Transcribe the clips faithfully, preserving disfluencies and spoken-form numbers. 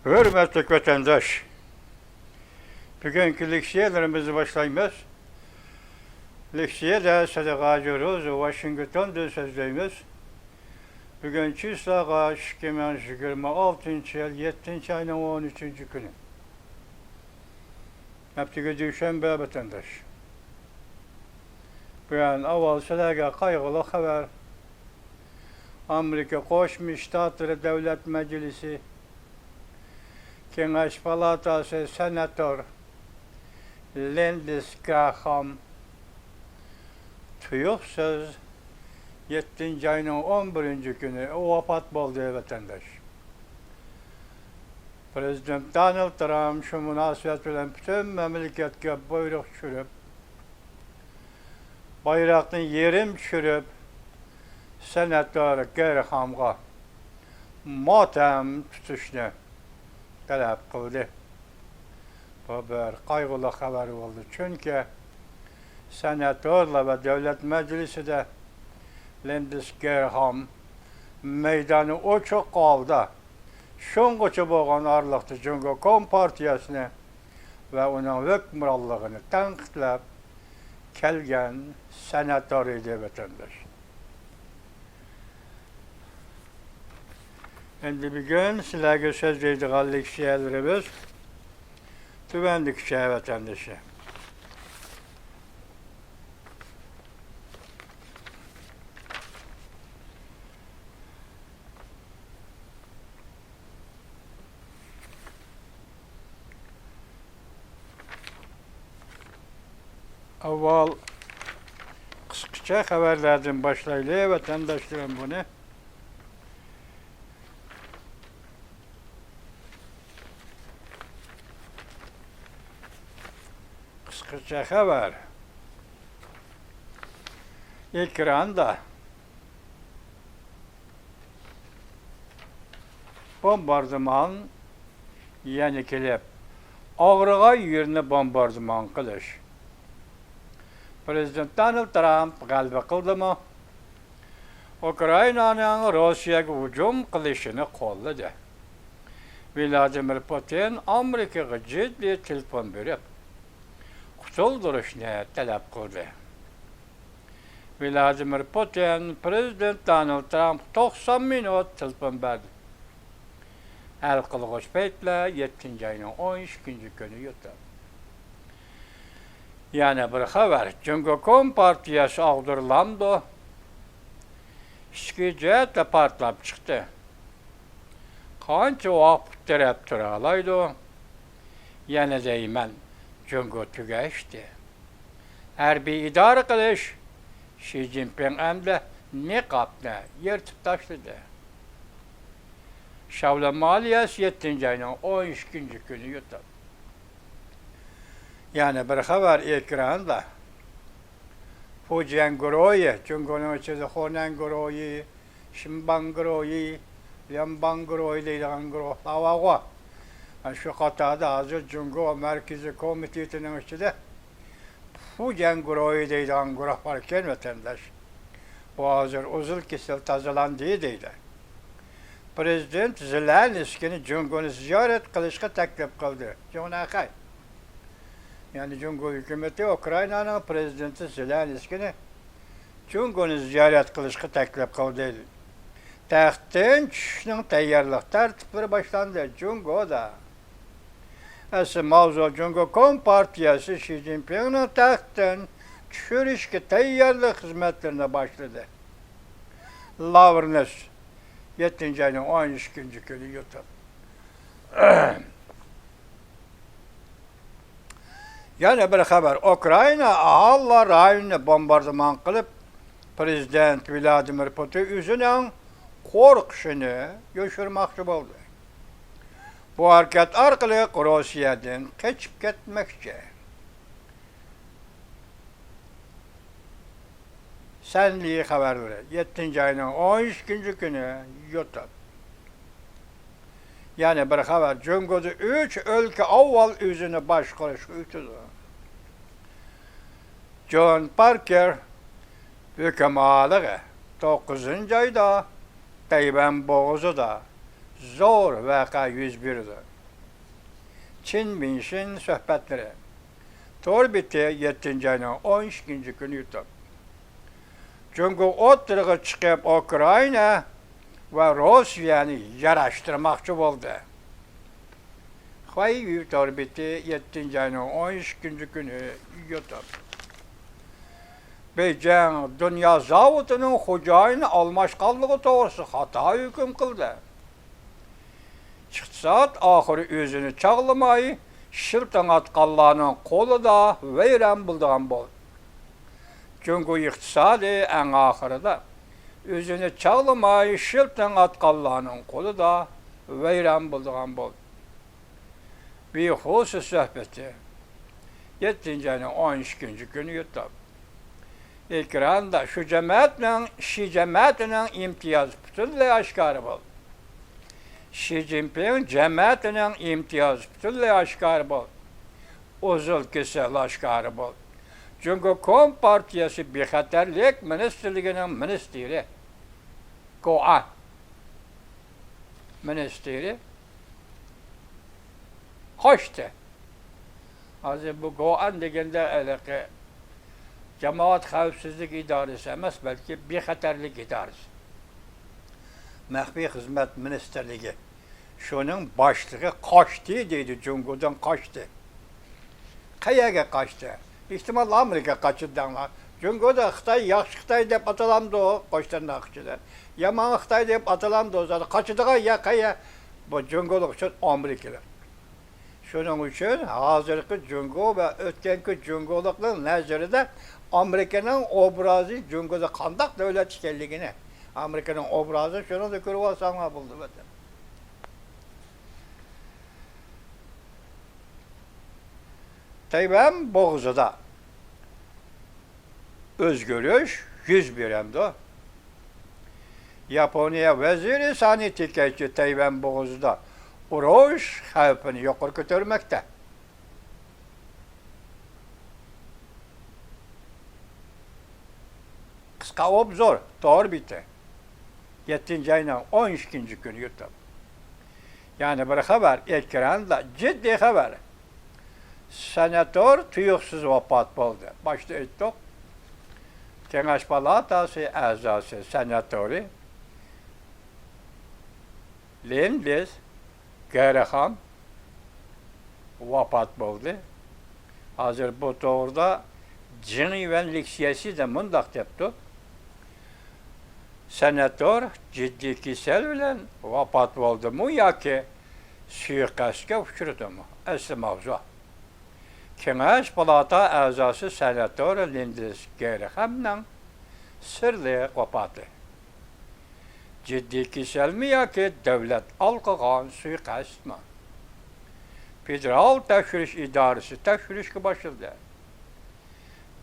ھۆرمەتلىك ۋەتەنداش، بۈگۈنكى لېكسىيەلىرىمىزنى باشلايمىز. لېكسىيەدە سەدىقە ھاجى روزى ۋاشىنگتوندىن سۆزلەيمىز. بۈگۈن چىسلاغا ئىككى مىڭ يىگىرمە ئالتىنچى يىل يەتتىنچى ئاينىڭ ئون ئۈچىنچى كۈنى. ھەپتىگە دۈشەنبە، ۋەتەنداش. بۇيان ئاۋۋال سىلەرگە قايغۇلۇق خەۋەر. ئامېرىكا قوشما شتاتلىرى دۆلەت مەجلىسى كېڭەش پالاتاسى سېناتور لىندىسى گراخام تۇيۇقسىز يەتتىنچى ئاينىڭ ئون بىرىنچى كۈنى ۋاپات بولدى، ۋەتەنداش. پرېزىدېنت دونالد ترامپ شۇ مۇناسىۋەت بىلەن پۈتۈن مەملىكەتكە بۇيرۇق چۈشۈرۈپ، بايراقنى يېرىم چۈشۈرۈپ، سېناتور گېرخامغا ماتەم تۇتۇشنى تەلەپ قىلدى. بۇ بىر قايغۇلۇق خەۋەر بولدى، چۈنكى سېناتورلار ۋە دۆلەت مەجلىسىدە لىندىسى گېرخام مەيدانى ئوچۇق ھالدا شۇڭغىچە بولغان ئارىلىقتا جۇڭگو كومپارتىيەسىنى ۋە ئۇنىڭ ھۆكۈمرانلىقىنى تەنقىدلەپ كەلگەن سېناتور ئىدى، ۋەتەنداش. ئەمدى بۈگۈن سىلەرگە سۆزلەيدىغان لېكسىيەلىرىمىز تۆۋەندىكىچە، ۋەتەندىشى. ئاۋۋال قىسقىچە خەۋەرلەردىن باشلايلى، ۋەتەنداشلىرىم، بۇنى. قىسقىچە خەۋەر. ئېكراندا بومباردىمان يەنە كېلىپ، ئاغرىغان يېرىنى بومباردىمان قىلىش. پرېزىدېنت دونالد ترامپ غەلىبە قىلدىمۇ، ئۇكرائىنانىڭ روسىيەگە ھۇجۇم قىلىشىنى قوللىدى. ۋلادىمىر پۇتىن ئامېرىكىغا جىددىي تېلېفون بېرىپ، قۇتۇلدۇرۇشنى تەلەپ قىلدى. ۋلادىمىر پۇتىن پرېزىدېنت دونالد ترامپقا توقسان مىنۇت تېلېفون بەردى. ھەل قىلغۇچ پەيتلەر يەتتىنچى ئاينىڭ ئون ئىككىنچى كۈنى يوتاپ. يەنە بىر خەۋەر، جۇڭگو كومپارتىيەسى ئاغدۇرۇلامدۇ؟ ئىچكى جەھەتتە پارتلاپ چىقتى. قانچە ۋاقىت تىرەپ تۇرالايدۇ؟ يەنە دەيمەن، جۇڭگو تۈگەشتى. ھەربىي ئىدارە قىلىش، شى جىنپىڭ ئەمدى نىقابنى يىرتىپ تاشلىدى. شاۋلىن مالىيەسى يەتتىنچى ئاينىڭ ئون ئىككىنچى كۈنى يوتاپ. يەنە بىر خەۋەر ئېكراندا. فۇجيەن گۇرۇھى، جۇڭگونىڭ ئىچىدە خۇنەن گۇرۇھى، شىنباڭ گۇرۇھى، ليەنباڭ گۇرۇھى دەيدىغان گۇرۇھلار بارغۇ. شۇ قاتاردا ھازىر جۇڭگو مەركىزىي كومىتېتىنىڭ ئىچىدە فۇجيەن گۇرۇھى دەيدىغان گۇرۇھ باركەن، ۋەتەنداش. بۇ ھازىر ئۇزۇل كېسىل تازىلاندى دەيدۇ. پرېزىدېنت زېلېنسكىينى جۇڭگونى زىيارەت قىلىشقا تەكلىپ قىلدى. جۇڭنەخەي. يەنى جۇڭگو ھۆكۈمىتى ئۇكرائىنانىڭ پرېزىدېنتى زېلېنسكىينى جۇڭگونى زىيارەت قىلىشقا تەكلىپ قىلدى. تەختتىن چۈشۈشنىڭ تەييارلىق تەرتىپلىرى باشلاندى جۇڭگودا. ئەسلى ماۋزۇ جۇڭگو كومپارتىيەسى شى جىنپىڭنىڭ تەختتىن چۈشۈرۈشكە تەييارلىق خىزمەتلىرىنى باشلىدى. لاۋرېنس، يەتتىنچى ئاينىڭ ئون ئىككىنچى كۈنى يوتاپ. يەنە بىر خەۋەر، ئۇكرائىنا ئاھالىلەر رايونىنى بومباردىمان قىلىپ، پرېزىدېنت ۋلادىمىر پۇتىن ئۆزىنىڭ قورقۇشىنى يوشۇرماقچى بولدى. بۇ ھەرىكەت ئارقىلىق روسىيەدىن قېچىپ كەتمەكچى. سەنلى خەۋەرلىرى، يەتتىنچى ئاينىڭ ئون ئىككىنچى كۈنى يوتاپ. يەنە بىر خەۋەر، جۇڭگودا ئۈچ ئۆلكە ئاۋۋال ئۆزىنى باشقۇرۇشقا ئۆتىدۇ. جون پاركېر ھۆكۈمالىغا توققۇزىنچى ئايدا تەيۋەن بوغۇزىدا زور ۋەقە يۈز بېرىدۇ. چىن مىنشىن سۆھبەتلىرى. تور بېتى، يەتتىنچى ئاينىڭ ئون ئىككىنچى كۈنى يۇتۇپ. جۇڭگو ئوتتۇرىغا چىقىپ، ئۇكرائىنا ۋە روسىيەنى ياراشتۇرماقچى بولدى. خۇەييۈ تور بېتى، يەتتىنچى ئاينىڭ ئون ئىككىنچى كۈنى يۇتۇپ. بېيجىڭ دۇنيا زاۋۇتىنىڭ خوجايىنى ئالماشقانلىقى توغرىسىدا خاتا ھۆكۈم قىلدى. ئىقتىساد ئاخىرى ئۆزىنى چاغلىماي، شىلتىڭ ئاتقانلارنىڭ قولىدا ۋەيران بولىدىغان بولدى. جۇڭگو ئىقتىسادى ئەڭ ئاخىرىدا ئۆزىنى چاغلىماي، شىلتىڭ ئاتقانلارنىڭ قولىدا ۋەيران بولىدىغان بولدى. بىخۇسۇس سۆھبىتى. يەتتىنچى ئاينىڭ ئون ئىككىنچى كۈنى يۇتۇپ. ئېكراندا شۇ جەمەتنىڭ، شى جەمەتىنىڭ ئىمتىيازى پۈتۈنلەي ئاشكارا بولدى. شى جىنپىڭ جەمەتىنىڭ ئىمتىيازى پۈتۈنلەي ئاشكارا بولدى. ئۇزۇل كېسەل ئاشكارا بولدى. جۇڭگو كومپارتىيەسى بىخەتەرلىك مىنىستىرلىكىنىڭ مىنىستىرى، گوئان مىنىستىرى قاچتى. ھازىر بۇ گوئان دېگەندە ھېلىقى جامائەت خەۋپسىزلىك ئىدارىسى ئەمەس، بەلكى بىخەتەرلىك ئىدارىسى، مەخپىي خىزمەت مىنىستىرلىكى، شۇنىڭ باشلىقى قاچتى دەيدۇ، جۇڭگودىن قاچتى. قەيەرگە قاچتى؟ ئېھتىمال ئامېرىكا قاچىدۇ دەڭلار. جۇڭگودا خىتاي، ياخشى خىتاي دەپ ئاتىلامدۇ قوش تىرناق ئىچىدە؟ يامان خىتاي دەپ ئاتىلامدۇ؟ زادى قاچىدىغان يەر قەيەر؟ بۇ جۇڭگولۇق ئۈچۈن ئامېرىكىلىق. شۇنىڭ ئۈچۈن ھازىرقى جۇڭگو ۋە ئۆتكەنكى جۇڭگولۇقنىڭ نەزىرىدە ئامېرىكىنىڭ ئوبرازى جۇڭگودا قانداق دۆلەت ئىكەنلىكىنى، ئامېرىكىنىڭ ئوبرازىنى شۇنىڭدا كۆرۈۋالساڭلار بولدى، ۋەتەن. تەيۋەن بوغۇزىدا ئۆزگىرىش يۈز بېرەمدۇ؟ ياپونىيە ۋەزىرى سانى تېكەيچى تەيۋەن بوغۇزىدا ئۇرۇش خەۋپىنى يۇقىرى كۆتۈرمەكتە. قىسقا ئوبزور، تور بېتى. يەتتىنچى ئاينىڭ ئون ئىككىنچى كۈنى يۇتۇپ. يەنە بىر خەۋەر، ئېكراندا جىددىي خەۋەر. سېناتور تۇيۇقسىز ۋاپات بولدى. باشتا ئېيتتۇق. كېڭەش پالاتاسى ئەزاسى سېناتورى لىندىس گېرخام ۋاپات بولدى. ھازىر بۇ توغرىدا جېڭ يۈەن لېكسىيەسىدە مۇنداق دەپتۇ: سېناتور جىددىي كېسەل بىلەن ۋاپات بولدىمۇ ياكى سۇيىقەستكە ئۇچرىدىمۇ؟ ئەسلى ماۋزۇ. كېڭەش پالاتا ئەزاسى سېناتور لىندىس گېرخامنىڭ سىرلىق ۋاپاتى. جىددىي كېسەلمۇ ياكى دۆلەت ئالقىغان سۇيىقەستمۇ؟ فېدېرال تەكشۈرۈش ئىدارىسى تەكشۈرۈشكە باشلىدى.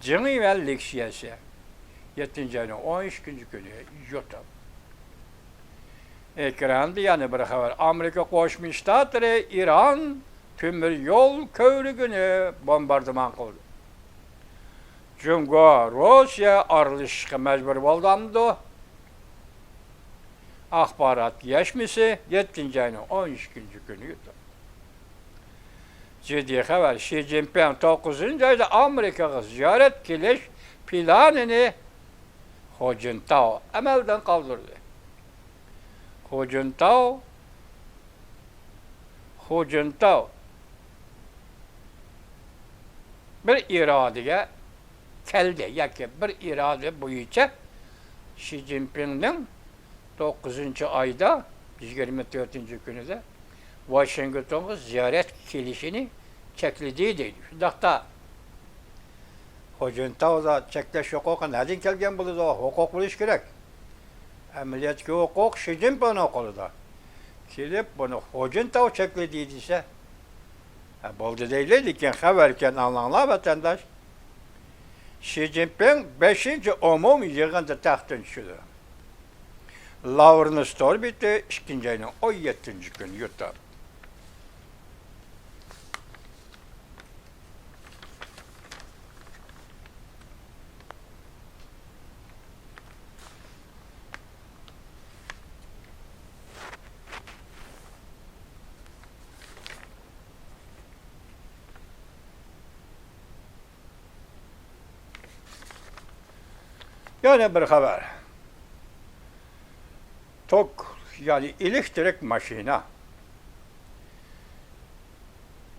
جېڭ يۈەن لېكسىيەسى، يەتتىنچى ئاينىڭ ئون ئىككىنچى كۈنى يۇتۇپ. ئېكراندا يەنە بىر خەۋەر. ئامېرىكا قوشما شتاتلىرى ئىران تۆمۈر يول كۆۋرۈكىنى بومباردىمان قىلدى. جۇڭگو، روسىيە ئارىلىشىشقا مەجبۇر بولدامدۇ؟ ئاخبارات يەشمىسى، يەتتىنچى ئاينىڭ ئون ئىككىنچى كۈنى يۇتۇپ. جىددىي خەۋەر. شى جىنپىڭ توققۇزىنچى ئايدا ئامېرىكىغا زىيارەت كېلىش پىلانىنى خۇجىنتاۋ ئەمەلدىن قالدۇردى. خۇجىنتاۋ، خۇجىنتاۋ بىر ئىرادىگە كەلدى ياكى بىر ئىرادە بويىچە شى جىنپىڭنىڭ توققۇزىنچى ئايدا يىگىرمە تۆتىنچى كۈنىدە ۋاشىنگتونغا زىيارەتكە كېلىشىنى چەكلىدى دەيدۇ. شۇنداقتا، خۇجىنتاۋدا چەكلەش ھوقۇقى نەدىن كەلگەن بولىدۇ؟ ھوقۇق بولۇشى كېرەك. ئەمەلىيەتتىكى ھوقۇق شى جىنپىڭنىڭ قولىدا. كېلىپ بۇنى خۇجىنتاۋ چەكلىدى دېسە، ھە، بولدى دەيلى، لېكىن خەۋەركەن ئاڭلاڭلار، ۋەتەنداش. شى جىنپىڭ بەشىنچى ئومۇمىي يىغىندا تەختتىن چۈشىدۇ. لاۋرېنس تور بېتى، ئىككىنچى ئاينىڭ ئون يەتتىنچى كۈنى يۇتۇپ. يەنە بىر خەۋەر. توك، يەنى ئېلېكتىرىك ماشىنا.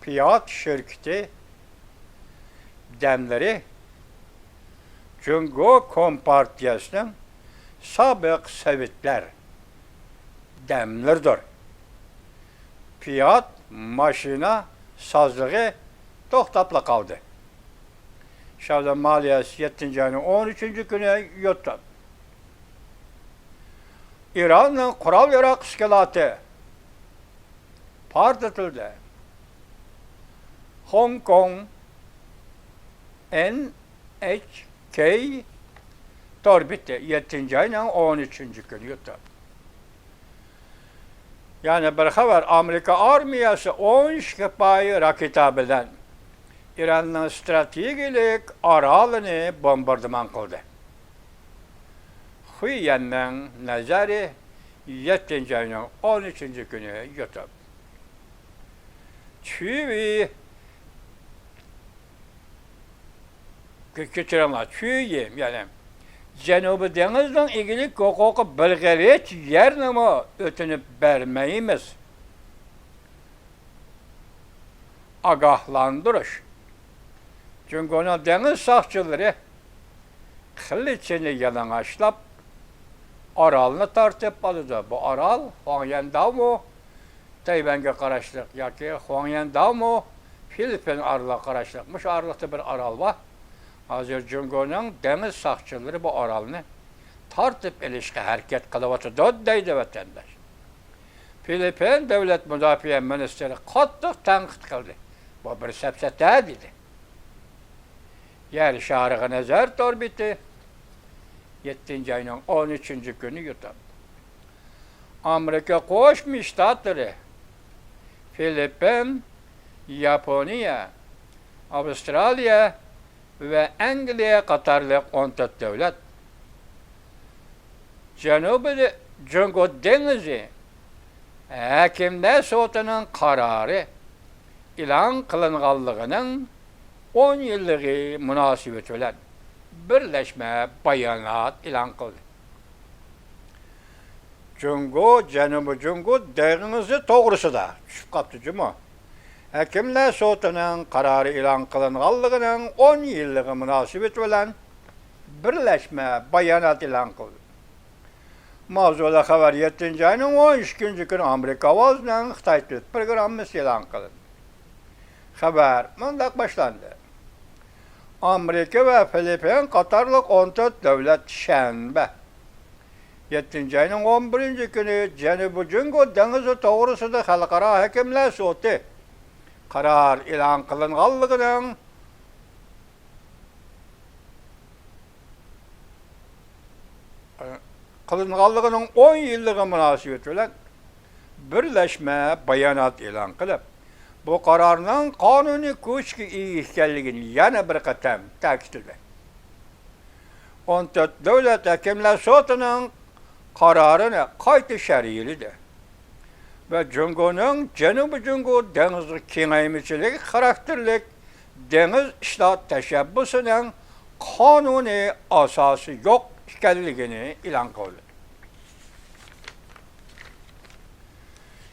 فىيات شىركىتى دەملىرى جۇڭگو كومپارتىيەسىنىڭ سابىق سوۋېتلار دەملىرىدۇر. فىيات ماشىنا سازلىقى توختاپلا قالدى. شاۋزان مالىيەسى يەتتىنچى ئاينىڭ ئون ئۈچىنچى كۈنى يوتتان. ئىراننىڭ قورال-ياراغ ئىسكىلاتى پارتلىتىلدى. خوڭكوڭ، ئېن ئېچ كېي تور بېتى، يەتتىنچى ئاينىڭ ئون ئۈچىنچى كۈنى يوتتان. يەنە بىر خەۋەر، ئامېرىكا ئارمىيەسى ئون ئىككى پاي راكېتا بىلەن ئىراننىڭ ئىستراتېگىيەلىك ئارالىنى بومباردىمان قىلدى. خۇييەننىڭ نەزەرى يەتتىنچى ئاينىڭ ئون ئۈچىنچى كۈنى يوتتان. چۈيۋېي، كە-، كەچۈرۈڭلار، چۈييىم، يەنى جەنۇبىي دېڭىزنىڭ ئىگىلىك ھوقۇقى بىر غېرىچ يەرنىمۇ ئۆتۈنۈپ بەرمەيمىز. ئاگاھلاندۇرۇش. جۇڭگونىڭ دېڭىز ساقچىلىرى قىلىچىنى يالىڭاچلاپ، ئارالنى تارتىپ ئالىدۇ. بۇ ئارال خۇاڭيەنداۋمۇ، تەيۋەنگە قاراشلىق ياكى خۇاڭيەنداۋمۇ، فىلىپپىن ئارىلىغا قاراشلىق. مۇشۇ ئارىلىقتا بىر ئارال بار. ھازىر جۇڭگونىڭ دېڭىز ساقچىلىرى بۇ ئارالنى تارتىپ ئېلىشقا ھەرىكەت قىلىۋاتىدۇ، دەيدۇ ۋەتەنداش. فىلىپپىن دۆلەت مۇداپىئە مىنىستىرى قاتتىق تەنقىد قىلدى. بۇ بىر سەپسەتە، دېدى. يەر شارىغا نەزەر تور بېتى، يەتتىنچى ئاينىڭ ئون ئۈچىنچى كۈنى يوتتان. ئامېرىكا قوشما شتاتلىرى، فىلىپپىن، ياپونىيە، ئاۋسترالىيە ۋە ئەنگلىيە قاتارلىق ئون تۆت دۆلەت جەنۇبىي جۇڭگو دېڭىزى ھاكىملەر سوتىنىڭ قارارى ئېلان قىلىنغانلىقىنىڭ ئون يىللىقى مۇناسىۋىتى بىلەن بىرلەشمە بايانات ئېلان قىلدى. جۇڭگو جەنۇبىي جۇڭگو دېڭىزى توغرىسىدا چۈشۈپ قاپتۇ جۇمۇ. ھاكىملار سوتىنىڭ قارارى ئېلان قىلىنغانلىقىنىڭ ئون يىللىقى مۇناسىۋىتى بىلەن بىرلەشمە بايانات ئېلان قىلدى. ماۋزۇدا خەۋەر يەتتىنچى ئاينىڭ ئون ئىككىنچى كۈنى ئامېرىكا ئاۋازىنىڭ خىتاي تىل پروگراممىسى ئېلان قىلىندى. خەۋەر مۇنداق باشلاندى. ئامېرىكا ۋە فىلىپپىن قاتارلىق ئون تۆت دۆلەت شەنبە، يەتتىنچى ئاينىڭ ئون بىرىنچى كۈنى جەنۇبىي جۇڭگو دېڭىزى توغرىسىدا خەلقئارا ھاكىملەر سوتى قارار ئېلان قىلىنغانلىقىنىڭ، قىلىنغانلىقىنىڭ ئون يىللىقى مۇناسىۋىتى بىلەن بىرلەشمە بايانات ئېلان قىلىپ، بۇ قارارنىڭ قانۇنىي كۈچكە ئىگە ئىكەنلىكىنى يەنە بىر قېتىم تەكىتلىدى. ئون تۆت دۆلەت ھاكىملەر سوتىنىڭ قارارىنى قايتا شەرھلىدى ۋە جۇڭگونىڭ جەنۇبىي جۇڭگو دېڭىزى كېڭەيمىچىلىك خاراكتېرلىك دېڭىز ئىشلار تەشەببۇسىنىڭ قانۇنىي ئاساسى يوق ئىكەنلىكىنى ئېلان قىلدى.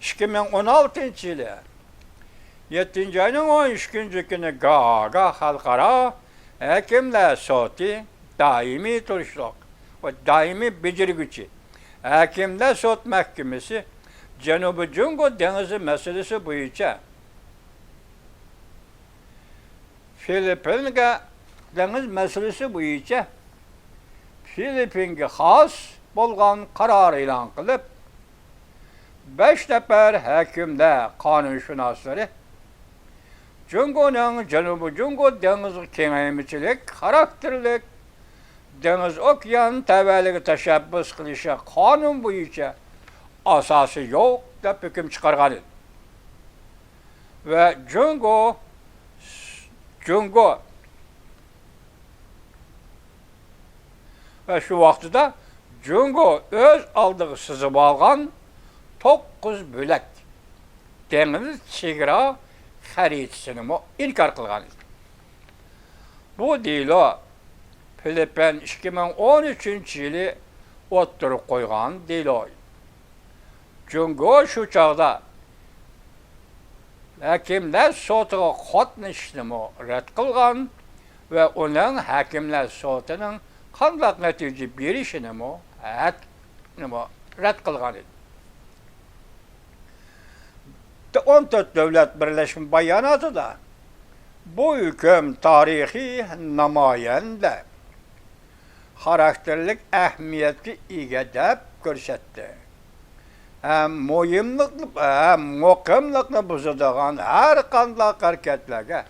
ئىككى مىڭ ئون ئالتىنچى يىلى يەتتىنچى ئاينىڭ ئون ئىككىنچى كۈنى گاگا خەلقئارا ھاكىملەر سوتى دائىمىي تۇرۇشلۇق ۋە دائىمىي بېجىرگۈچى ھاكىملەر سوت مەھكىمىسى جەنۇبىي جۇڭگو دېڭىزى مەسىلىسى بويىچە فىلىپپىنگە دېڭىز مەسىلىسى بويىچە فىلىپپىنگە خاس بولغان قارار ئېلان قىلىپ، بەش نەپەر ھاكىملەر قانۇنشۇناسلىرى جۇڭگونىڭ جەنۇبىي جۇڭگو دېڭىزى كېڭەيمىچىلىك خاراكتېرلىك دېڭىز ئوكيان تەۋەلىكىگە تەشەببۇس قىلىشى قانۇن بويىچە ئاساسى يوق دەپ ھۆكۈم چىقارغان ئىدى. ۋە جۇڭگو، جۇڭگو ۋە شۇ ۋاقتىدا جۇڭگو ئۆز ئالدىغا سىزىۋالغان توققۇز بۆلەك دېڭىز چېگرا خەرىتىسىنىمۇ ئىنكار قىلغان ئىدى. بۇ دېلو فىلىپپىن ئىككى مىڭ ئون ئۈچىنچى يىلى ئوتتۇرىغا قويغان دېلوي. جۇڭگو شۇ چاغدا ھەكىملەر سوتىغا قاتنىشىشنىمۇ رەت قىلغان ۋە ئۇنىڭ ھەكىملەر سوتىنىڭ قانداق نەتىجە بېرىشىنىمۇ ھەت-، نىمۇ رەت قىلغان ئىدى. ئون تۆت دۆلەت بىرلەشمە باياناتىدا بۇ ھۆكۈم تارىخىي نامايەندە خاراكتېرلىك ئەھمىيەتكە ئىگە دەپ كۆرسەتتى ھەم مۇھىملىقنى، ھەم مۇقىملىقنى بۇزىدىغان ھەر قانداق ھەرىكەتلەرگە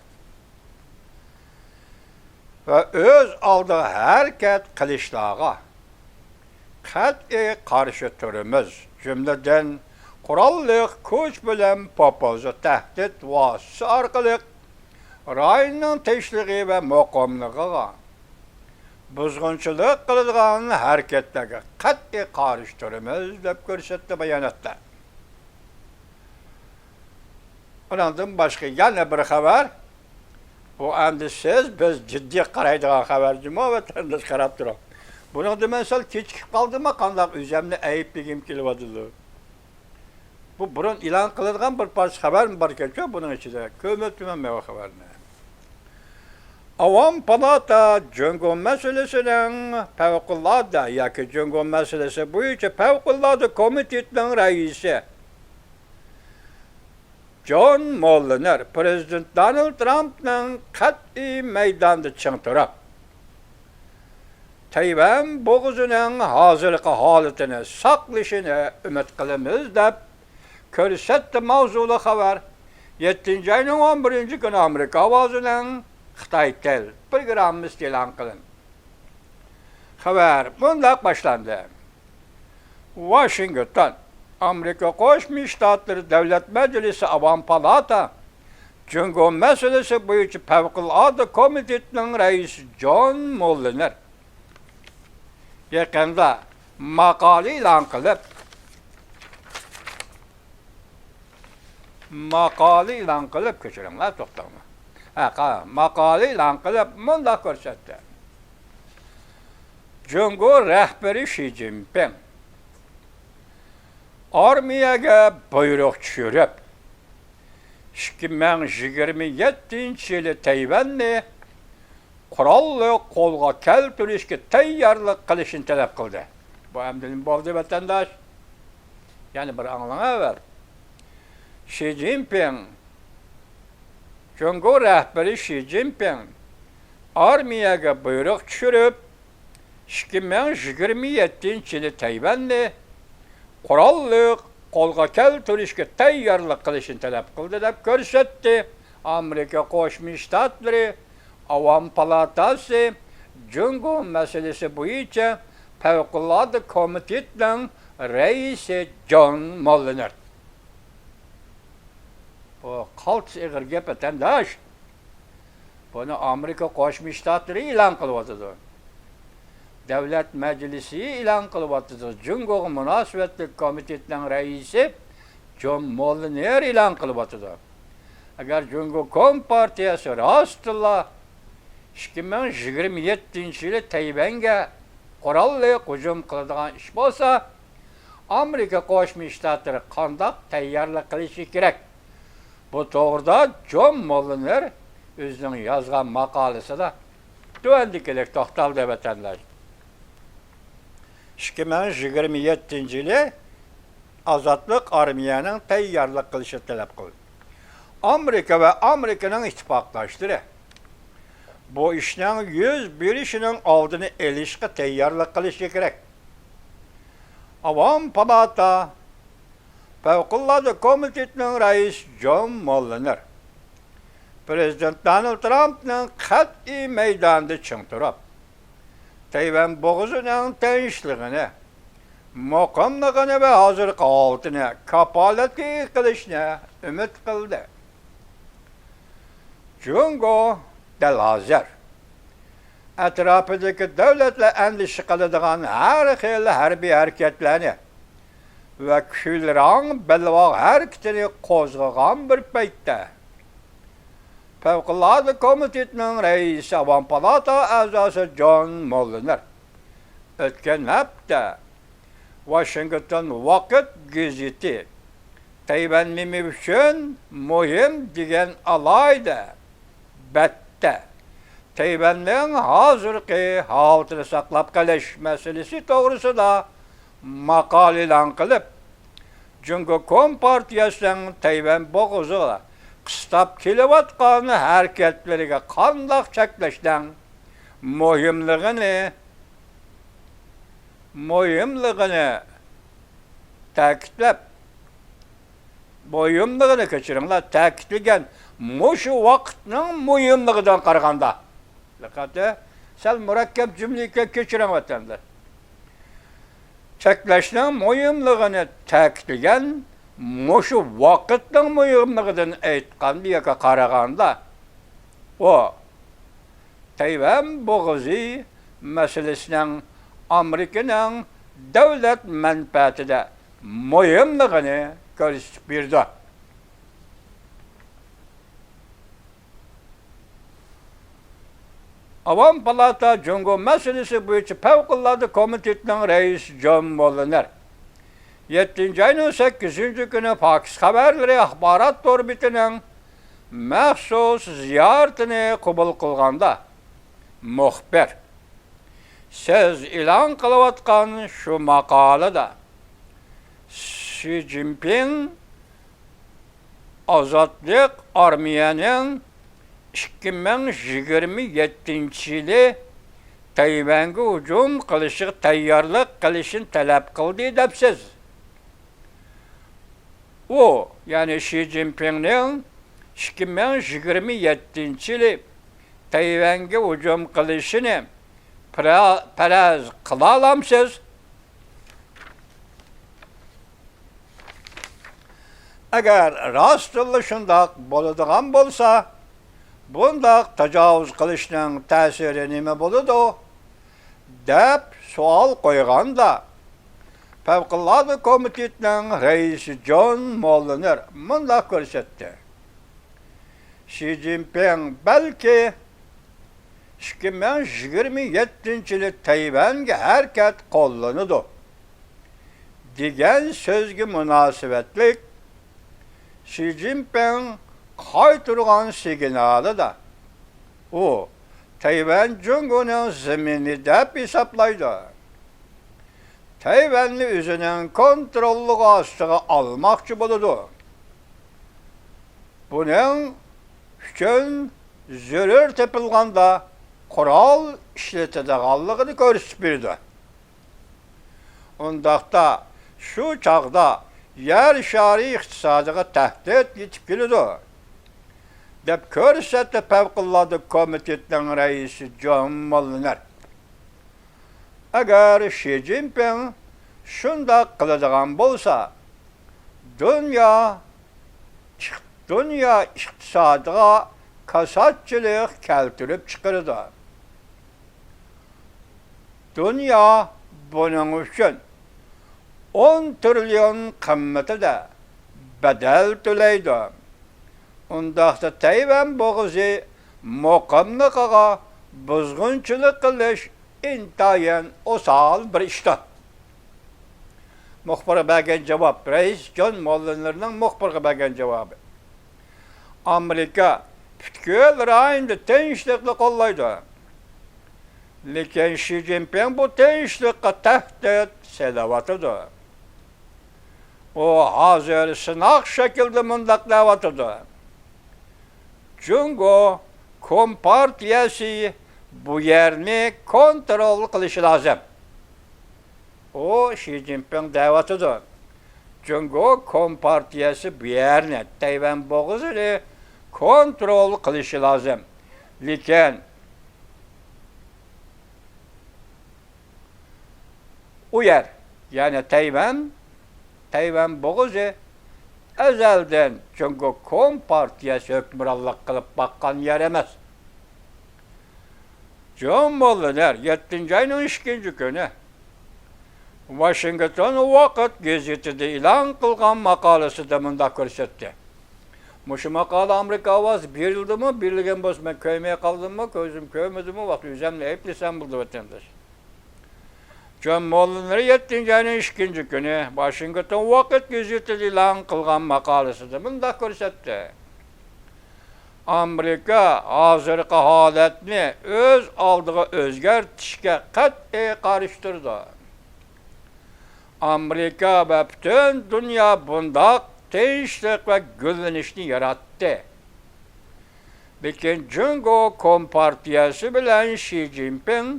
ۋە ئۆز ئالدىغا ھەرىكەت قىلىشلارغا قەتئىي قارشى تۇرىمىز. جۈملىدىن، قوراللىق كۈچ بىلەن پوپۇلىزم تەھدىت ۋاسىتىسى ئارقىلىق رايوننىڭ تىنچلىقى ۋە مۇقىملىقىغا بۇزغۇنچىلىق قىلىدىغان ھەرىكەتلەرگە قەتئىي قارشى تۇرىمىز، دەپ كۆرسەتتى باياناتتا. ئۇنىڭدىن باشقا يەنە بىر خەۋەر. بۇ ئەمدى سىز، بىز جىددىي قارايدىغان خەۋەر جۇمۇ، ۋەتەنداش، قاراپ تۇرۇڭ. بۇنىڭدا مەن سەل كېچىكىپ قالدىممۇ قانداق، ئۆزۈمنى ئەيىبلىگۈم كېلىۋاتىدۇ. بۇ بۇرۇن ئېلان قىلىنغان بىر پارچە خەۋەرمۇ باركەنچۇ بۇنىڭ ئىچىدە. كۆرمەپتىمەن مەن بۇ خەۋەرنى. ئاۋام پالاتا جۇڭگو مەسىلىسىنىڭ پەۋقۇلئاددە ياكى جۇڭگو مەسىلىسى بويىچە پەۋقۇلئاددە كومىتېتىنىڭ رەئىسى جون موللېنېر پىرېزىدېنت دونالد ترامپنىڭ قەتئىي مەيداندا چىڭ تۇرۇپ، تەيۋەن بوغۇزىنىڭ ھازىرقى ھالىتىنى ساقلىشىنى ئۈمىد قىلىمىز، دەپ كۆرسەتتى ماۋزۇلۇق خەۋەر. يەتتىنچى ئاينىڭ ئون بىرىنچى كۈنى ئامېرىكا ئاۋازىنىڭ خىتاي تىل پروگراممىسىدا ئېلان قىلىندى. خەۋەر مۇنداق باشلاندى. ۋاشىنگتون، ئامېرىكا قوشما شتاتلىرى دۆلەت مەجلىسى ئاۋام پالاتا جۇڭگو مەسىلىسى بويىچە پەۋقۇلئاددە كومىتېتىنىڭ رەئىسى جون موللېنېر يېقىندا ماقالە ئېلان قىلىپ، ماقالە ئېلان قىلىپ، كەچۈرۈڭلار، توختاڭلار. ھە، قا-، ماقالە ئېلان قىلىپ مۇنداق كۆرسەتتى. جۇڭگو رەھبىرى شى جىنپىڭ ئارمىيەگە بۇيرۇق چۈشۈرۈپ، ئىككى مىڭ يىگىرمە يەتتىنچى يىلى تەيۋەننى قوراللىق قولغا كەلتۈرۈشكە تەييارلىق قىلىشنى تەلەپ قىلدى. بۇ ئەمدى نېمە بولدى، ۋەتەنداش؟ يەنە بىر ئاڭلاڭ ئەۋەل. شى جىنپىڭ، جۇڭگو رەھبىرى شى جىنپىڭ ئارمىيەگە بۇيرۇق چۈشۈرۈپ، ئىككى مىڭ يىگىرمە يەتتىنچى يىلى تەيۋەننى قوراللىق قولغا كەلتۈرۈشكە تەييارلىق قىلىشنى تەلەپ قىلدى، دەپ كۆرسەتتى ئامېرىكا قوشما شتاتلىرى ئاۋام پالاتاسى جۇڭگو مەسىلىسى بويىچە پەۋقۇلئاددە كومىتېتنىڭ رەئىسى جون موللېنېر. بۇ قالتىس ئېغىر گەپ، ۋەتەنداش. بۇنى ئامېرىكا قوشما شتاتلىرى ئېلان قىلىۋاتىدۇ. دۆلەت مەجلىسى ئېلان قىلىۋاتىدۇ. جۇڭگوغا مۇناسىۋەتلىك كومىتېتنىڭ رەئىسى جون موللېنېر ئېلان قىلىۋاتىدۇ. ئەگەر جۇڭگو كومپارتىيەسى راستتىنلا ئىككى مىڭ يىگىرمە يەتتىنچى يىلى تەيۋەنگە قوراللىق ھۇجۇم قىلىدىغان ئىش بولسا، ئامېرىكا قوشما شتاتلىرى قانداق تەييارلىق قىلىشى كېرەك؟ بۇ توغرىدا جون موللېنېر ئۆزىنىڭ يازغان ماقالىسىدا تۆۋەندىكىدەك توختالدى، ۋەتەنداش. ئىككى مىڭ يىگىرمە يەتتىنچى يىلى ئازادلىق ئارمىيەنىڭ تەييارلىق قىلىشىنى تەلەپ قىلدى. ئامېرىكا ۋە ئامېرىكىنىڭ ئىتتىپاقداشلىرى بۇ ئىشنىڭ يۈز بېرىشىنىڭ ئالدىنى ئېلىشقا تەييارلىق قىلىشى كېرەك. ئاۋام پالاتا پەۋقۇلئاددە كومىتېتىنىڭ رەئىسى جون موللېنېر پىرېزىدېنت دونالد ترامپنىڭ قەتئىي مەيدانىدا چىڭ تۇرۇپ، تەيۋەن بوغۇزىنىڭ تىنچلىقىنى، مۇقىملىقىنى ۋە ھازىرقى ھالىتىنى كاپالەتكە ئىگە قىلىشنى ئۈمىد قىلدى. جۇڭگو دەل ھازىر ئەتراپىدىكى دۆلەتلەر ئەندىشە قىلىدىغان ھەر خىل ھەربىي ھەرىكەتلەرنى ۋە كۈلرەڭ بەلباغ ھەرىكىتىنى قوزغىغان بىر پەيتتە، پەۋقۇلئاددە كومىتېتىنىڭ رەئىسى، ئاۋام پالاتا ئەزاسى جون موللېنېر ئۆتكەن ھەپتە ۋاشىنگتون ۋاقىت گېزىتى تەيۋەن نېمە ئۈچۈن مۇھىم دېگەن ئالاھىدە بەتتە تەيۋەننىڭ ھازىرقى ھالىتىنى ساقلاپ قېلىش مەسىلىسى توغرىسىدا ماقالە ئېلان قىلىپ، جۇڭگو كومپارتىيەسىنىڭ تەيۋەن بوغۇزىغا قىستاپ كېلىۋاتقان ھەرىكەتلىرىگە قانداق چەكلەشنىڭ مۇھىملىقىنى، مۇھىملىقىنى تەكىتلەپ، مۇھىملىقىنى، كەچۈرۈڭلار، تەكىتلىگەن مۇشۇ ۋاقىتنىڭ مۇھىملىقىدىن قارىغاندا، دىققەت، سەل مۇرەككەپ جۈملە ئىكەن، كەچۈرۈڭ ۋەتەندىن. چەكلەشنىڭ مۇھىملىقىنى تەكىتلىگەن مۇشۇ ۋاقىتنىڭ مۇھىملىقىدىن ئېيتقاندا ياكى قارىغاندا، ئۇ تەيۋەن بوغۇزى مەسىلىسىنىڭ ئامېرىكىنىڭ دۆلەت مەنپەئەتىدە مۇھىملىقىنى كۆرسىتىپ بېرىدۇ. ئاۋام پالاتا جۇڭگو مەسىلىسى بويىچە پەۋقۇلئاددە كومىتېتىنىڭ رەئىسى جون موللېنېر يەتتىنچى ئاينىڭ سەككىزىنچى كۈنى فاكس خەۋەرلىرى ئاخبارات تور بېتىنىڭ مەخسۇس زىيارىتىنى قوبۇل قىلغاندا، مۇخبىر، سىز ئېلان قىلىۋاتقان شۇ ماقالىدا شى جىنپىڭ ئازادلىق ئارمىيەنىڭ ئىككى مىڭ يىگىرمە يەتتىنچى يىلى تەيۋەنگە ھۇجۇم قىلىشىغا تەييارلىق قىلىشىنى تەلەپ قىلدى دەپسىز. ئۇ، يەنى شى جىنپىڭنىڭ ئىككى مىڭ يىگىرمە يەتتىنچى يىلى تەيۋەنگە ھۇجۇم قىلىشىنى پەرە-، پەرەز قىلالامسىز؟ ئەگەر راستتىنلا شۇنداق بولىدىغان بولسا، بۇنداق تاجاۋۇز قىلىشنىڭ تەسىرى نېمە بولىدۇ؟ دەپ سوئال قويغاندا، پەۋقۇلئاددە كومىتېتنىڭ رەئىسى جون موللېنېر مۇنداق كۆرسەتتى: شى جىنپىڭ بەلكى ئىككى مىڭ يىگىرمە يەتتىنچى يىلى تەيۋەنگە ھەرىكەت قوللىنىدۇ دېگەن سۆزگە مۇناسىۋەتلىك شى جىنپىڭ قايتۇرغان سىگنالىدا، ئۇ تەيۋەن جۇڭگونىڭ زېمىنى دەپ ھېسابلايدۇ. تەيۋەننى ئۆزىنىڭ كونتروللۇقى ئاستىغا ئالماقچى بولىدۇ. بۇنىڭ ئۈچۈن زۆرۈر تېپىلغاندا قورال ئىشلىتىدىغانلىقىنى كۆرسىتىپ بېرىدۇ. ئۇنداقتا شۇ چاغدا يەر شارى ئىقتىسادىغا تەھدىت يېتىپ كېلىدۇ، دەپ كۆرسەتتى پەۋقۇلئاددە كومىتېتنىڭ رەئىسى جون موللېنېر. ئەگەر شى جىنپىڭ شۇنداق قىلىدىغان بولسا، دۇنيا، دۇنيا ئىقتىسادىغا كاساتچىلىق كەلتۈرۈپ چىقىرىدۇ. دۇنيا بۇنىڭ ئۈچۈن ئون تىرىليون قىممىتىدە بەدەل تۆلەيدۇ. ئۇنداقتا تەيۋەن بوغۇزى مۇقىملىقىغا بۇزغۇنچىلىق قىلىش ئىنتايىن ئوسال بىر ئىشتۇر. مۇخبىرغا بەرگەن جاۋاب، رەئىس جون موللېنېرنىڭ مۇخبىرغا بەرگەن جاۋابى. ئامېرىكا پۈتكۈل رايوندا تىنچلىقنى قوللايدۇ. لېكىن شى جىنپىڭ بۇ تىنچلىققا تەھدىت سېلىۋاتىدۇ. ئۇ ھازىر سىناق شەكلىدە مۇنداق دەۋاتىدۇ: جۇڭگو كومپارتىيەسى بۇ يەرنى كونترول قىلىشى لازىم. ئۇ، شى جىنپىڭ دەۋاتىدۇ، جۇڭگو كومپارتىيەسى بۇ يەرنى، تەيۋەن بوغۇزىنى كونترول قىلىشى لازىم. لېكىن ئۇ يەر، يەنى تەيۋەن، تەيۋەن بوغۇزى ئەزەلدىن جۇڭگو كومپارتىيەسى ھۆكۈمرانلىق قىلىپ باققان يەر ئەمەس. جون موللېنېر يەتتىنچى ئاينىڭ ئىككىنچى كۈنى ۋاشىنگتون ۋاقىت گېزىتىدە ئېلان قىلغان ماقالىسىدە مۇنداق كۆرسەتتى: مۇشۇ ماقالە ئامېرىكا ئاۋازى بېرىلدىمۇ، بېرىلگەن بولسا، مەن كۆرمەي قالدىممۇ، كۆزۈم كۆرمىدىمۇ، ۋاقىت ئۆزۈمنى ئەيىبلىسەم بولىدۇ، ۋەتەنداش. جون موللېنېر يەتتىنچى ئاينىڭ ئىككىنچى كۈنى ۋاشىنگتون ۋاقىت گېزىتىدە ئېلان قىلغان ماقالىسىدە مۇنداق كۆرسەتتى: ئامېرىكا ھازىرقى ھالەتنى ئۆز ئالدىغا ئۆزگەرتىشكە قەتئىي قارشى تۇرىدۇ. ئامېرىكا ۋە پۈتۈن دۇنيا بۇنداق تىنچلىق ۋە گۈللىنىشنى ياراتتى. لېكىن جۇڭگو كومپارتىيەسى بىلەن شى جىنپىڭ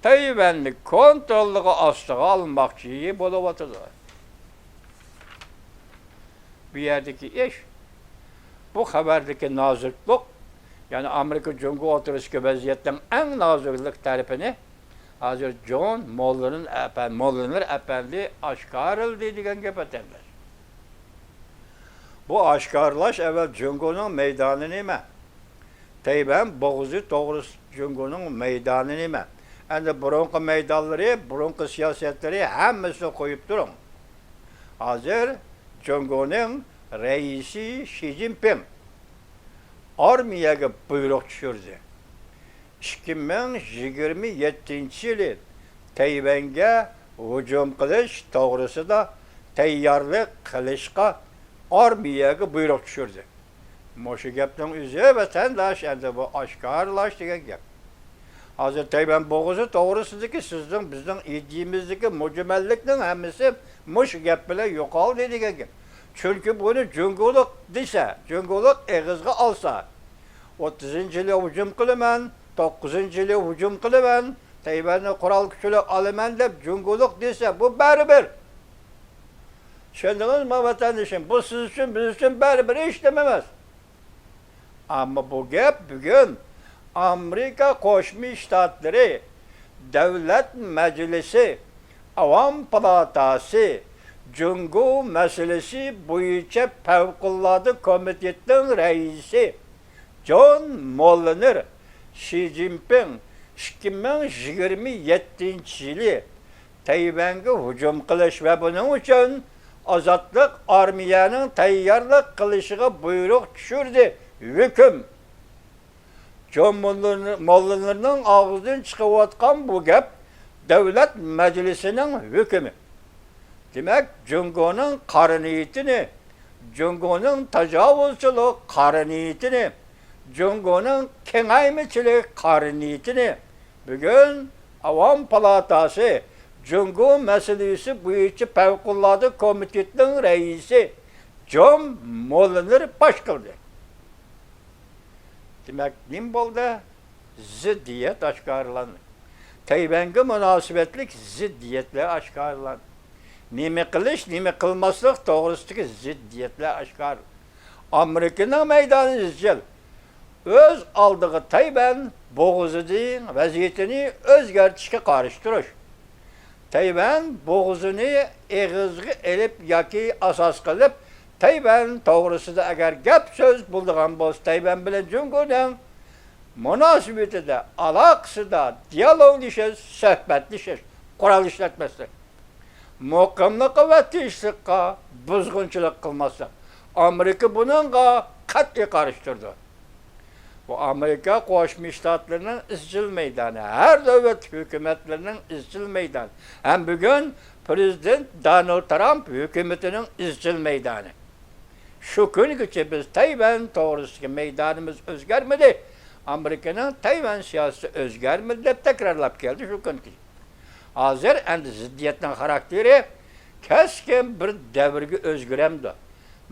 تەيۋەننى كونتروللۇقى ئاستىغا ئالماقچى بولۇۋاتىدۇ. بۇ يەردىكى ئىش، بۇ خەۋەردىكى نازۇكلۇق، يەنى ئامېرىكا جۇڭگو ئوتتۇرىسىدىكى ۋەزىيەتنىڭ ئەڭ نازۇكلۇق تەرىپىنى ھازىر جون موللېنېر ئەپەن-، موللېنېر ئەپەندى ئاشكارىلىدى دېگەن گەپ، ۋەتەنداش. بۇ ئاشكارىلاش ئەۋۋەل جۇڭگونىڭ مەيدانى نېمە؟ تەيۋەن بوغۇزى توغرىسىدا جۇڭگونىڭ مەيدانى نېمە؟ ئەمدى بۇرۇنقى مەيدانلىرى، بۇرۇنقى سىياسەتلىرى ھەممىسىنى قويۇپ تۇرۇڭ. ھازىر جۇڭگونىڭ رەئىسى شى جىنپىڭ ئارمىيەگە بۇيرۇق چۈشۈردى. ئىككى مىڭ يىگىرمە يەتتىنچى يىلى تەيۋەنگە ھۇجۇم قىلىش توغرىسىدا تەييارلىق قىلىشقا ئارمىيەگە بۇيرۇق چۈشۈردى. مۇشۇ گەپنىڭ ئۆزى، ۋەتەنداش، ئەمدى بۇ ئاشكارىلاش دېگەن گەپ. ھازىر تەيۋەن بوغۇزى توغرىسىدىكى سىزنىڭ، بىزنىڭ ئىدىيىمىزدىكى مۇجمەللىكنىڭ ھەممىسى مۇشۇ گەپ بىلەن يوقالدى دېگەن گەپ. چۈنكى بۇنى جۇڭگولۇق دېسە، جۇڭگولۇق ئېغىزغا ئالسا، ئوتتۇزىنچى يىلى ھۇجۇم قىلىمەن، توققۇزىنچى يىلى ھۇجۇم قىلىمەن، تەيۋەننى قورال كۈچى بىلەن ئالىمەن دەپ جۇڭگولۇق دېسە، بۇ بەرىبىر. چۈشەندىڭىزمۇ، ۋەتەندىشىم؟ بۇ سىز ئۈچۈن، بىز ئۈچۈن بەرىبىر ھېچنېمە ئەمەس. ئەمما بۇ گەپ بۈگۈن ئامېرىكا قوشما شتاتلىرى دۆلەت مەجلىسى، ئاۋام پالاتاسى، جۇڭگو مەسىلىسى بويىچە پەۋقۇلئاددە كومىتېتنىڭ رەئىسى جون موللېنېر شى جىنپىڭ ئىككى مىڭ يىگىرمە يەتتىنچى يىلى تەيۋەنگە ھۇجۇم قىلىش ۋە بۇنىڭ ئۈچۈن ئازادلىق ئارمىيەنىڭ تەييارلىق قىلىشىغا بۇيرۇق چۈشۈردى. ھۆكۈم. جون موللېنېرنىڭ ئاغزىدىن چىقىۋاتقان بۇ گەپ دۆلەت مەجلىسىنىڭ ھۆكمى. دېمەك، جۇڭگونىڭ قارا نىيىتىنى، جۇڭگونىڭ تاجاۋۇزچىلىق قارا نىيىتىنى، جۇڭگونىڭ كېڭەيمىچىلىك قارا نىيىتىنى بۈگۈن ئاۋام پالاتاسى جۇڭگو مەسىلىسى بويىچە پەۋقۇلئاددە كومىتېتنىڭ رەئىسى جون موللېنېر پاش قىلدى. دېمەك، نېمە بولدى؟ زىددىيەت ئاشكارىلاندى. تەيۋەنگە مۇناسىۋەتلىك زىددىيەتلەر ئاشكارىلاندى. نېمە قىلىش، نېمە قىلماسلىق توغرىسىدىكى زىددىيەتلەر ئاشكارىلاندى. ئامېرىكىنىڭ مەيدانى ئىزچىل. ئۆز ئالدىغا تەيۋەن بوغۇزىنىڭ ۋەزىيىتىنى ئۆزگەرتىشكە قارشى تۇرۇش. تەيۋەن بوغۇزىنى ئېغىزغا ئېلىپ ياكى ئاساس قىلىپ، تەيۋەن توغرىسىدا ئەگەر گەپ سۆز بولىدىغان بولسا، تەيۋەن بىلەن جۇڭگونىڭ مۇناسىۋىتىدە، ئالاقىسىدا دىيالوگلىشىش، سۆھبەتلىشىش، قورال ئىشلەتمەسلىك، مۇقىملىققا ۋە تىنچلىققا بۇزغۇنچىلىق قىلماسلىق. ئامېرىكا بۇنىڭغا قەتئىي قارشى تۇرىدۇ. بۇ ئامېرىكا قوشما شتاتلىرىنىڭ ئىزچىل مەيدانى، ھەر دۆلەت ھۆكۈمەتلىرىنىڭ ئىزچىل مەيدانى، ھەم بۈگۈن پىرېزىدېنت دونالد ترامپ ھۆكۈمىتىنىڭ ئىزچىل مەيدانى. شۇ كۈنگىچە بىز تەيۋەن توغرىسىدىكى مەيدانىمىز ئۆزگەرمىدى، ئامېرىكىنىڭ تەيۋەن سىياسىتى ئۆزگەرمىدى دەپ تەكرارلاپ كەلدى شۇ كۈنگىچە. ھازىر ئەمدى زىددىيەتنىڭ خاراكتېرى كەسكىن بىر دەۋرگە ئۆزگىرەمدۇ؟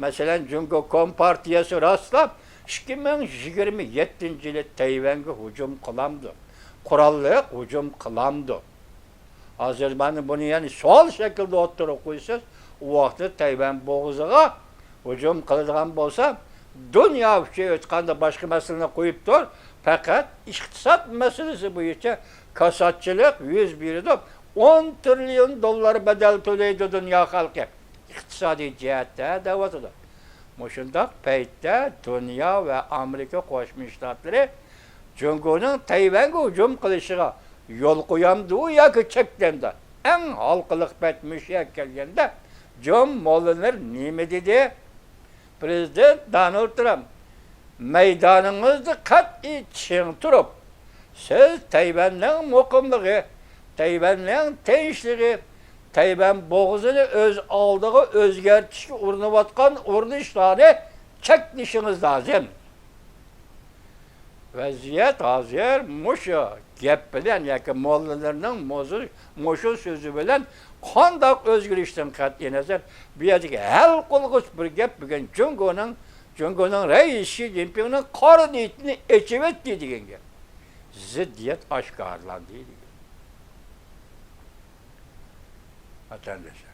مەسىلەن، جۇڭگو كومپارتىيەسى راستلا ئىككى مىڭ يىگىرمە يەتتىنچى يىلى تەيۋەنگە ھۇجۇم قىلامدۇ؟ قوراللىق ھۇجۇم قىلامدۇ؟ ھازىر مانا بۇنى يەنە سوئال شەكلىدە ئوتتۇرىغا قويسىز، ئۇ ۋاقىتتا تەيۋەن بوغۇزىغا ھۇجۇم قىلىدىغان بولسا، دۇنيا ئۈچۈن ئېيتقاندا باشقا مەسىلىنى قويۇپ تۇر، پەقەت ئىقتىساد مەسىلىسى بويىچە كاساتچىلىق يۈز بېرىدۇ، ئون تىرىليون دوللار بەدەل تۆلەيدۇ دۇنيا خەلقى ئىقتىسادىي جەھەتتە دەۋاتىدۇ. مۇشۇنداق پەيتتە دۇنيا ۋە ئامېرىكا قوشما شتاتلىرى جۇڭگونىڭ تەيۋەنگە ھۇجۇم قىلىشىغا يول قويامدۇ ياكى چەكلەمدۇ؟ ئەڭ ھالقىلىق پەيت مۇشۇ يەرگە كەلگەندە، جون موللېنېر نېمە دېدى؟ پرېزىدېنت دونالد ترامپ، مەيدانىڭىزدا قەتئىي چىڭ تۇرۇپ، سىز تەيۋەننىڭ مۇقىملىقى، تەيۋەننىڭ تىنچلىقى، تەيۋەن بوغۇزىنى ئۆز ئالدىغا ئۆزگەرتىشكە ئۇرۇنۇۋاتقان ئۇرۇنۇشلارنى چەكلىشىڭىز لازىم. ۋەزىيەت ھازىر مۇشۇ گەپ بىلەن ياكى موللىلىرىنىڭ مۇزۇ-، مۇشۇ سۆزى بىلەن قانداق ئۆزگىرىشتىن قەتئىينەزەر، بۇ يەردىكى ھەل قىلغۇچ بىر گەپ بۈگۈن جۇڭگونىڭ، جۇڭگونىڭ رەئىسى شى جىنپىڭنىڭ قارا نىيىتىنى ئېچىۋەتتى دېگەن گەپ. زىددىيەت ئاشكارىلاندى دېگەن. ۋەتەنداشلار.